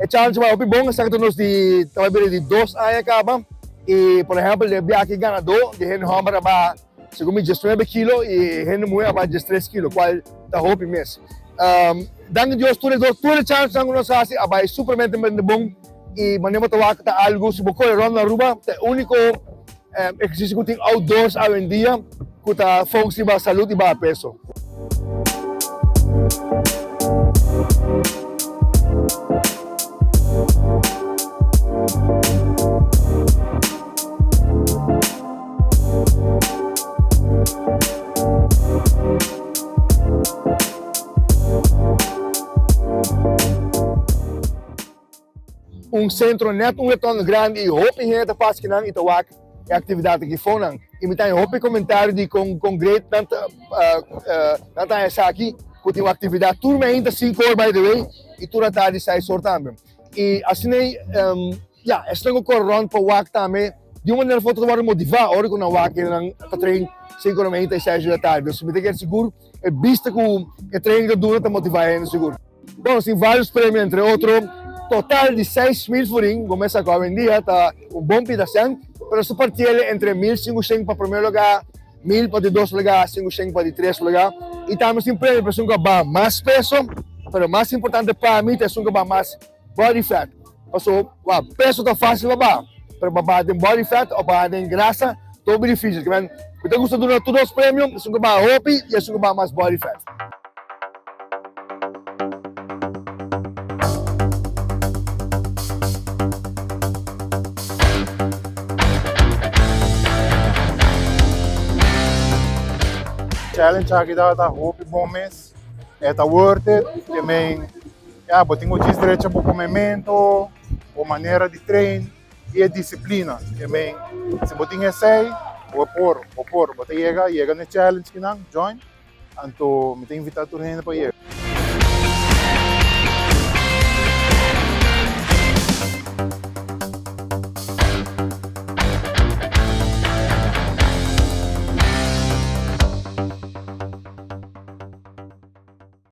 E challenge bai hopi bon, esaki ta nos di ta bai bira di dos aña kaba i por ehèmpel den e biaha aki ganadó di hende hòmber a baha segun mi diesnuebe kilo i hende muhé a baha diestres kilo kual ta hopi mes. Danki Dios tur e dos tur e challengenan ku nos hasi a bai supermente bon i manera bo ta wak ta algu si bo kore rònt na Aruba ta e úniko ehersisio ku tin outdoors awendia ku ta focus riba salud i baha peso. Un sentro net un retorno grandi y hopi hende ta pas kinan y ta wak e actividad aki fonan. Y mi ta haña hopi comentario di con con great nan ta nan ta haña esaki cu tin un actividad tur mainta cinco or by the way y tur atardi seis or tambe. Y asina ya esnan cu core rond pa wak tambe di un manera of otro ta worde motiva ora cu nan wak e nan ta train cinco or mainta y seis or di atardi. Dus mi ta kere sigur e bista cu e training ta duna ta motiva e hende sigur. Bon, tin varios premio entre otro total di 6000 florin, bo mester cu awendia ta un bon pida cent, pero su partiele entre 1500 pa primer lugar, 1000 pa di dos lugar, 500 pa di tres lugar, y tambe tin premio pa esun cu a baha mas peso, pero mas importante pa mi ta esun cu a baha mas body fat, paso wak peso ta facil pa baha, pero pa baha den body fat of baha den grasa ta hopi dificil, kimen mi ta gusta duna tur dos premio, esun cu baha hopi y esun cu baha mas body fat. Challenge aki tabata hopi bon mes, e ta worth it, te men ya bo tin ku djis drecha bo komemento, bo manera di train i e disiplina, te men si bo tin esei bo por, bo por, bo ta yega, yega na e challenge kinan, join. Anto mi ta invita tur hende pa yega.